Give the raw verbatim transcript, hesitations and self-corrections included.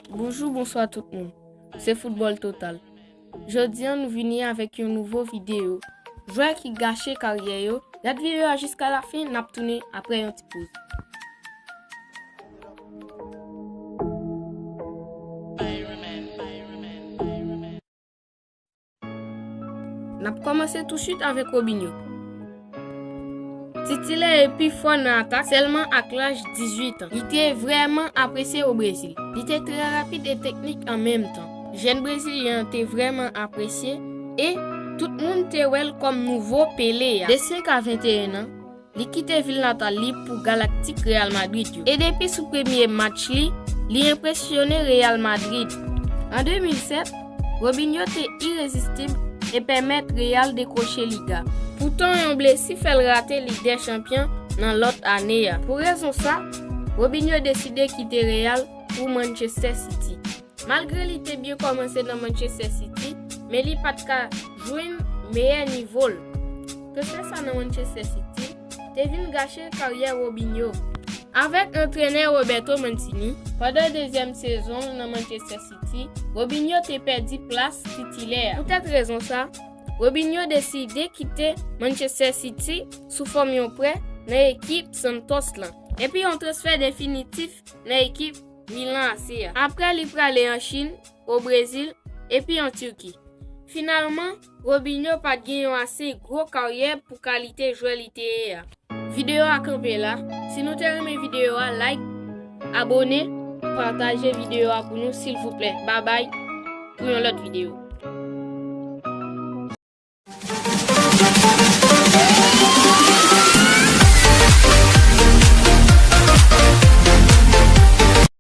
Bonjou, bonswa tout moun. Se Foutbòl Total. Jodi a, nou vini avèk yon nouvo videyo. Jwè ki gache karyè yo. Gad videyo a jiska lafen, n ap tounen apre yon ti poz. N ap kòmanse tousuit avèk Robinho. Titilè e pi fò nan atak, sèlman ak laj dizuit an. Li te vrèman apresye o Brezil. Li te trè rapid e teknik an menm tan. Jèn brezilyen an te vrèman apresye e tout moun te wè l kòm nouvo Pele a. De senk a venteyen an, li kite vil natal li pou galaktik Real Madrid yo. E depi sou premye match li, li enpresyone Real Madrid. An de mil sèt, Robinho te irezistib e pèmèt Real dekwoche Liga. Poutan, yon blesi fè l rate Lig dè Chanpyon nan lòt ane a. Pou rezon sa, Robinho deside kite Real pou Manchester City. Malgre li te byen kòmanse nan Manchester City, men li pa t ka jwenn meyè nivo l. Transfè sa nan Manchester City te vin gache karyè Robinho. Avèk antrenè Roberto Mancini, pandan dezyèm sezon l nan Manchester City, Robinho te pèdi plas titilè a. Poutèt rezon sa, Robinho deside kite Manchester City sou fòm yon prè nan ekip Santos lan, epi yon transfè definitif nan ekip Milan A C a. Apre, li prale an Chin, o Brezil, epi an Tiki. Finalman, Robinho pa t gen yon ase gwo karyè pou kalite jwè li te ye a. Videyo a kanpe la. Si nou te renmen videyo a, like, abone, pataje videyo a pou nou, silvouplè. Babay, pou yon lòt videyo.